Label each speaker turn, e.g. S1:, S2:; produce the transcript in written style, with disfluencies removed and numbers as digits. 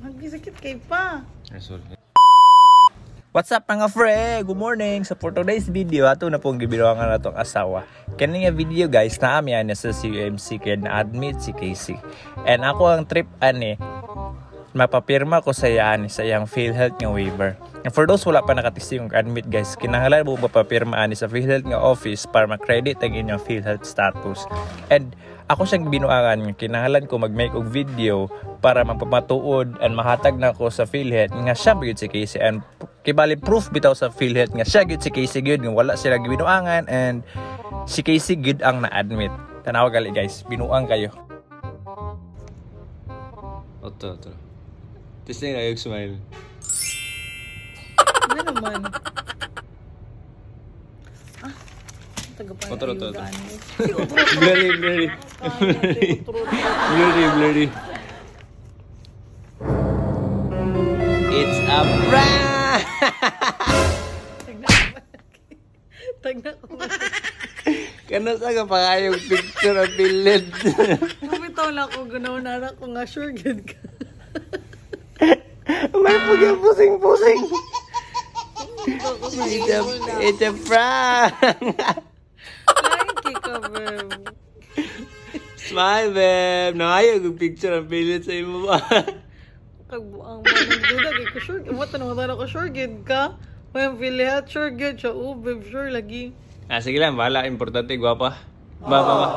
S1: Nagisakit kay pa.
S2: Sorry. What's up, mga fre? Good morning! So for today's video, ato na pong gibiruangan na itong asawa. Kani nga video, guys, naami ani sa CUMC kaya na-admit si Casey. And ako ang trip ani, mapapirma ko sa iya ani sa iyang PhilHealth nga waiver. And for those wala pa nakatising og admit, guys, kinahanglan mo mapapirma ani sa PhilHealth nga office para ma-credit ang inyong PhilHealth status. And ako siyang binuangan nga kinahanglan ko mag-make og video para magpamatuod and mahatag na ko sa PhilHealth nga siya gyud si Casey, and kibali proof bitaw sa PhilHealth nga siya gyud si Casey gyud, nga wala sila gibinuangan and si Casey gyud ang na-admit. Tanawa gali, guys, binuang kayo. Otro, otro. Testing kayo smile.
S1: Ano naman? Ah, taga pa.
S2: Otro, otro, otro.
S1: Si otro.
S2: Blurry, blurry. Blurry, blurry. It's a prank!
S1: Tagna ko.
S2: Kano sa ka pa kayong picture ang bilid?
S1: Bumitaw lang ako, gunaw na ko nga sure good ka.
S2: May pugya pusing-pusing. It's a prank!
S1: Thank you ka, babe.
S2: Smile, babe! Nangayo kong picture ang bilid sa imo ba?
S1: Kagbuang mo nang duda kay ko sure. Mo tanong ko sure good ka. May pilihat sure good siya. Oh, babe, sure lagi.
S2: Ah, sige lang, bahala. Importante, gwapa. Ba, ba, ba.